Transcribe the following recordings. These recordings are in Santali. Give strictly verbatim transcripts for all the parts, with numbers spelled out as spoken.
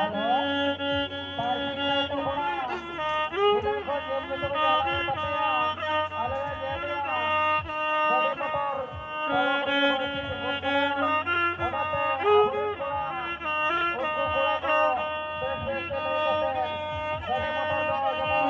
ᱟᱞᱮ ᱯᱟᱹᱨᱥᱤ ᱠᱚᱲᱟ ᱜᱤᱫᱽᱨᱟᱹ ᱠᱚ ᱧᱮᱞ ᱠᱟᱛᱮ ᱠᱚ ᱪᱟᱞᱟᱣ ᱮᱱ ᱛᱟᱯᱮᱭᱟ᱾ ᱟᱞᱮ ᱞᱮ ᱧᱮᱞ ᱮᱫᱟ᱾ ᱜᱟᱹᱰᱤ ᱢᱚᱴᱚᱨ ᱚᱱᱟᱛᱮ ᱟᱵᱚᱨᱮᱱ ᱠᱚᱲᱟ, ᱩᱱᱠᱩ ᱠᱚᱲᱟ ᱠᱚ ᱵᱮᱥ ᱵᱮᱥ ᱛᱮ ᱞᱟᱹᱭ ᱠᱟᱛᱮ ᱜᱟᱹᱰᱤ ᱢᱚᱴᱚᱨ ᱫᱚ ᱡᱮᱢᱚᱱ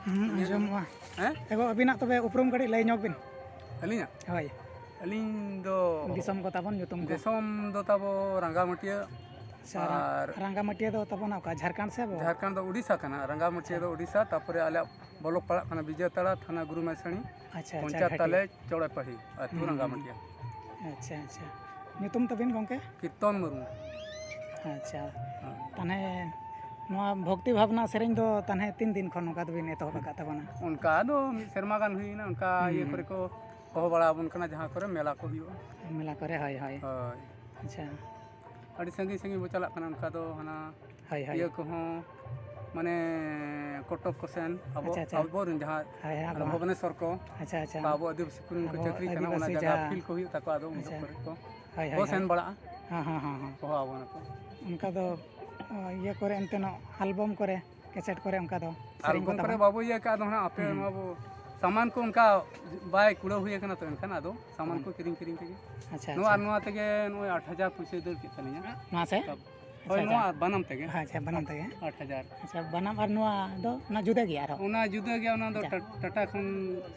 ᱦᱩᱸ, ᱟᱸᱡᱚᱢᱚᱜᱼᱟ᱾ ᱦᱮᱸ? ᱮᱜᱳ, ᱟᱹᱵᱤᱱᱟᱜ ᱛᱚᱵᱮ ᱩᱯᱨᱩᱢ ᱠᱟᱹᱴᱤᱡ ᱞᱟᱹᱭ ᱧᱚᱜ ᱵᱤᱱ᱾ ᱟᱹᱞᱤᱧᱟᱜ? ᱦᱳᱭ᱾ ᱟᱹᱞᱤᱧ ᱫᱚ ᱫᱤᱥᱚᱢ ᱠᱚ ᱛᱟᱵᱚᱱ, ᱧᱩᱛᱩᱢ ᱠᱚ᱾ ᱫᱤᱥᱚᱢ ᱫᱚ ᱛᱟᱵᱚ ᱨᱟᱸᱜᱟᱢᱟᱹᱴᱤᱭᱟᱹ᱾ ᱟᱪᱪᱷᱟ, ᱨᱟ-, ᱟᱨ ᱨᱟᱸᱜᱟᱢᱟᱹᱴᱤᱭᱟᱹ ᱫᱚ ᱛᱟᱵᱚᱱ ᱚᱠᱟ, ᱡᱷᱟᱲᱠᱷᱚᱸᱰ ᱥᱮ ᱟᱵᱚ? ᱡᱷᱟᱲᱠᱷᱚᱸᱰ ᱫᱚ ᱩᱰᱤᱥᱟ ᱠᱟᱱᱟ, ᱨᱟᱸᱜᱟᱢᱟᱹᱴᱤᱭᱟᱹ ᱟᱪᱪᱷᱟ᱾ ᱫᱚ ᱩᱰᱤᱥᱟ, ᱛᱟᱯᱚᱨᱮ ᱟᱞᱮᱭᱟᱜ ᱵᱞᱚᱠ ᱯᱟᱲᱟᱜ ᱠᱟᱱᱟ ᱵᱤᱡᱚᱭᱛᱟᱲᱟ, ᱛᱷᱟᱱᱟ ᱜᱩᱨᱩᱢᱮᱥᱟᱬᱤ, ᱟᱪᱪᱷᱟ, ᱟᱪᱪᱷᱟ, ᱯᱚᱧᱪᱟᱭᱮᱛ ᱜᱷᱟᱴᱤ᱾ ᱛᱟᱞᱮ ᱪᱚᱲᱮᱯᱟᱹᱦᱤ, ᱟᱹᱛᱩ ᱦᱩᱸ, ᱦᱩᱸ, ᱦᱩᱸ᱾ ᱨᱟᱸᱜᱟᱢᱟᱹᱴᱤᱭᱟᱹ᱾ ᱟᱪᱪᱷᱟ, ᱟᱪᱪᱷᱟ᱾ ᱧᱩᱛᱩᱢ ᱛᱟᱵᱤᱱ ᱜᱚᱢᱠᱮ? ᱠᱤᱨᱛᱚᱱ ᱢᱩᱨᱢᱩ᱾ ᱟᱪᱪᱷᱟ᱾ ᱦᱮᱸ᱾ ᱛᱟᱦᱚᱞᱮ ᱱᱚᱣᱟ ᱵᱷᱚᱠᱛᱤ ᱵᱷᱟᱵᱽᱱᱟ ᱥᱮᱨᱮᱧ ᱫᱚ ᱛᱟᱦᱚᱞᱮ ᱛᱤᱱ ᱫᱤᱱ ᱠᱷᱚᱱ ᱱᱚᱝᱠᱟ ᱫᱚᱵᱤᱱ ᱮᱛᱚᱦᱚᱵ ᱟᱠᱟᱫ ᱛᱟᱵᱚᱱᱟ? ᱚᱱᱠᱟ ᱫᱚ ᱢᱤᱫ ᱥᱮᱨᱢᱟ ᱜᱟᱱ ᱦᱩᱭᱱᱟ, ᱚᱱᱠᱟ ᱦᱩᱸ, ᱤᱭᱟᱹ ᱦᱩᱸ᱾ ᱠᱚᱨᱮ ᱠᱚ ᱦᱚᱦᱚ ᱵᱟᱲᱟ ᱟᱵᱚᱱ ᱠᱟᱱᱟ, ᱡᱟᱦᱟᱸ ᱠᱚᱨᱮ ᱢᱮᱞᱟ ᱠᱚ ᱦᱩᱭᱩᱜᱼᱟ᱾ ᱢᱮᱞᱟ ᱠᱚᱨᱮ, ᱦᱳᱭ, ᱦᱳᱭ᱾ ᱦᱳᱭ᱾ ᱟᱪᱪᱷᱟ᱾ ᱟᱹᱰᱤ ᱥᱟᱺᱜᱤᱧ ᱥᱟᱺᱜᱤᱧ ᱵᱚ ᱪᱟᱞᱟᱜ ᱠᱟᱱᱟ, ᱚᱱᱠᱟ ᱫᱚ ᱦᱟᱱᱟ ᱦᱳᱭ, ᱦᱳᱭ᱾ ᱤᱭᱟᱹ ᱠᱚᱦᱚᱸ, ᱢᱟᱱᱮ ᱠᱚᱴᱚᱠ ᱠᱚᱥᱮᱱ, ᱟᱵᱚ, ᱟᱪᱪᱷᱟ, ᱟᱪᱪᱷᱟ᱾ ᱟᱵᱚᱨᱮᱱ ᱡᱟᱦᱟᱸ ᱦᱳᱭ, ᱦᱳᱭ, ᱟᱵᱚ ᱟᱵᱚ ᱵᱷᱩᱵᱚᱱᱮᱥᱚᱨ ᱠᱚ, ᱟᱪᱪᱷᱟ, ᱟᱪᱪᱷᱟ᱾ ᱵᱟ ᱟᱵᱚ ᱟᱹᱫᱤᱵᱟᱹᱥᱤ ᱠᱚᱨᱮᱱ ᱠᱚ ᱟᱵᱚ ᱪᱟᱹᱠᱨᱤ ᱠᱟᱱᱟ, ᱚᱱᱟ ᱟᱹᱫᱤᱵᱟᱹᱥᱤ ᱡᱟᱭᱜᱟ ᱡᱟᱦᱟᱸ, ᱟᱹᱯᱤᱞ ᱠᱚ ᱦᱩᱭᱩᱜ ᱛᱟᱠᱚᱣᱟ, ᱟᱫᱚ ᱩᱱ ᱟᱪᱪᱷᱟ᱾ ᱡᱚᱠᱷᱚᱱ ᱠᱚ ᱦᱳᱭ, ᱦᱳᱭ, ᱵᱚ ᱥᱮᱱ ᱦᱳᱭ᱾ ᱵᱟᱲᱟᱜᱼᱟ, ᱦᱮᱸ, ᱦᱮᱸ, ᱦᱮᱸ, ᱦᱮᱸ᱾ ᱦᱚᱦᱚ ᱟᱵᱚᱱᱟ ᱠᱚ᱾ ᱚᱱᱠᱟ ᱫᱚ, ᱚ, ᱤᱭᱟᱹ ᱠᱚᱨᱮ ᱮᱱᱛᱮ ᱱᱚᱜ ᱟᱞᱵᱚᱢ ᱠᱚᱨᱮ, ᱠᱮᱥᱮᱴ ᱠᱚᱨᱮ ᱚᱱᱠᱟ ᱫᱚ ᱥᱮᱨᱮᱧ ᱠᱚ ᱟᱞᱵᱚᱢ ᱠᱚᱨᱮ ᱛᱟᱵᱚᱱ? ᱵᱟᱵᱚ ᱤᱭᱟᱹ ᱠᱟᱜᱼᱟ, ᱟᱫᱚ ᱦᱟᱸᱜ ᱟᱯᱮ ᱦᱩᱸ, ᱦᱩᱸ᱾ ᱱᱚᱣᱟ ᱵᱚ, ᱥᱟᱢᱟᱱ ᱠᱚ ᱚᱱᱠᱟ ᱵᱟᱭ ᱠᱩᱲᱟᱹᱣ ᱦᱩᱭ ᱟᱠᱟᱱᱟ, ᱛᱚ ᱮᱱᱠᱷᱟᱱ ᱟᱫᱚ ᱥᱟᱢᱟᱱ ᱦᱩᱸ᱾ ᱠᱚ ᱠᱤᱨᱤᱧ ᱠᱤᱨᱤᱧ ᱛᱮᱜᱮ᱾ ᱟᱪᱪᱷᱟ, ᱱᱚᱣᱟ ᱟᱪᱪᱷᱟ᱾ ᱟᱨ ᱱᱚᱣᱟ ᱛᱮᱜᱮ ᱱᱚᱜᱼᱚᱭ ᱟᱴ ᱦᱟᱡᱟᱨ ᱯᱩᱭᱥᱟᱹ ᱫᱟᱹᱲ ᱠᱮᱫ ᱛᱟᱹᱞᱤᱧᱟ᱾ ᱱᱚᱣᱟ ᱥᱮ? ᱦᱳᱭ, ᱟᱪᱪᱷᱟ᱾ ᱱᱚᱣᱟ ᱵᱟᱱᱟᱢ ᱛᱮᱜᱮ᱾ ᱟᱪᱪᱷᱟ, ᱵᱟᱱᱟᱢ ᱛᱮᱜᱮ᱾ ᱟᱴ ᱦᱟᱡᱟᱨ᱾ ᱟᱪᱪᱷᱟ, ᱵᱟᱱᱟᱢ ᱟᱨ ᱱᱚᱣᱟ ᱫᱚ ᱚᱱᱟ ᱡᱩᱫᱟᱹ ᱜᱮᱭᱟ ᱟᱨᱦᱚᱸ? ᱚᱱᱟ ᱡᱩᱫᱟᱹ ᱜᱮᱭᱟ, ᱚᱱᱟ ᱫᱚ ᱟᱪᱪᱷᱟ᱾ ᱴᱟ-, ᱴᱟᱴᱟ ᱠᱷᱚᱱ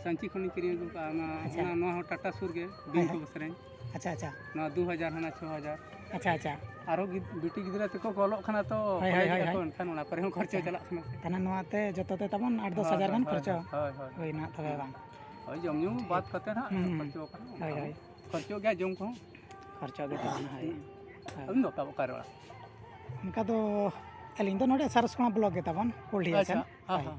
ᱥᱟᱧᱪᱤ ᱠᱷᱚᱱᱤᱧ ᱠᱤᱨᱤᱧ ᱟᱹᱜᱩ ᱠᱟᱜᱼᱟ᱾ ᱚᱱᱟ, ᱟᱪᱪᱷᱟ᱾ ᱚᱱᱟ, ᱱᱚᱣᱟ ᱦᱚᱸ ᱴᱟᱴᱟ ᱥᱩᱨ ᱜᱮ, ᱦᱳᱭ, ᱵᱤᱱ ᱦᱳᱭ᱾ ᱠᱚ ᱥᱮᱨᱮᱧ᱾ ᱟᱪᱪᱷᱟ, ᱟᱪᱪᱷᱟ᱾ ᱱᱚᱣᱟ ᱫᱩ ᱦᱟᱡᱟᱨ, ᱦᱟᱱᱟ ᱪᱷᱚ ᱦᱟᱡᱟᱨ᱾ ᱟᱪᱪᱷᱟ, ᱟᱪᱪᱷᱟ᱾ ᱟᱨᱦᱚᱸ ᱜᱤᱫ-, ᱵᱤᱴᱤ ᱜᱤᱫᱽᱨᱟᱹ ᱛᱟᱠᱚ ᱠᱚ ᱚᱞᱚᱜ ᱠᱟᱱᱟ ᱛᱚ, ᱦᱳᱭ, ᱦᱳᱭ, ᱠᱚᱞᱮᱡᱽ ᱦᱳᱭ, ᱮᱫᱟ ᱠᱚ, ᱦᱳᱭ᱾ ᱮᱱᱠᱷᱟᱱ ᱚᱱᱟ ᱠᱚᱨᱮ ᱦᱚᱸ ᱠᱷᱚᱨᱪᱟ ᱟᱪᱪᱷᱟ᱾ ᱪᱟᱞᱟᱜ ᱠᱟᱱᱟ᱾ ᱛᱟᱦᱞᱮ ᱱᱚᱣᱟ ᱛᱮ ᱡᱚᱛᱚ ᱛᱮ ᱛᱟᱵᱚᱱ ᱟᱴ ᱫᱚᱥ ᱦᱳᱭ, ᱦᱟᱡᱟᱨ ᱦᱳᱭ, ᱜᱟᱱ ᱦᱳᱭ, ᱠᱷᱚᱨᱪᱟ ᱦᱳᱭ, ᱦᱳᱭ, ᱦᱳᱭ᱾ ᱦᱩᱭᱱᱟ ᱛᱚᱵᱮ ᱵᱟᱝ? ᱦᱳᱭ, ᱡᱚᱢ ᱧᱩ ᱴᱷᱤᱠ᱾ ᱵᱟᱫ ᱠᱟᱛᱮ ᱱᱟᱦᱟᱜ ᱦᱩᱸ, ᱦᱩᱸ᱾ ᱠᱷᱚᱨᱪᱟ ᱠᱟᱱᱟ, ᱚᱱᱟ ᱦᱳᱭ, ᱦᱚᱸ ᱦᱳᱭ᱾ ᱠᱷᱚᱨᱪᱚᱜ ᱜᱮᱭᱟ ᱡᱚᱢ ᱠᱚᱦᱚᱸ᱾ ᱦᱩᱸ᱾ ᱟᱹᱵᱤᱱ ᱫᱚ ᱚᱠᱟ, ᱚᱠᱟ ᱨᱮ ᱚᱲᱟᱜ? ᱚᱱᱠᱟ ᱫᱚ ᱟᱹᱞᱤᱧ ᱫᱚ ᱱᱚᱰᱮ ᱥᱟᱨᱚᱥᱠᱚᱬᱟ ᱵᱞᱚᱠ ᱜᱮ ᱛᱟᱵᱚᱱ, ᱠᱩᱞᱰᱤᱦᱟ ᱟᱪᱪᱷᱟ, ᱥᱮᱱ᱾ ᱦᱮᱸ, ᱦᱳᱭ᱾ ᱦᱮᱸ᱾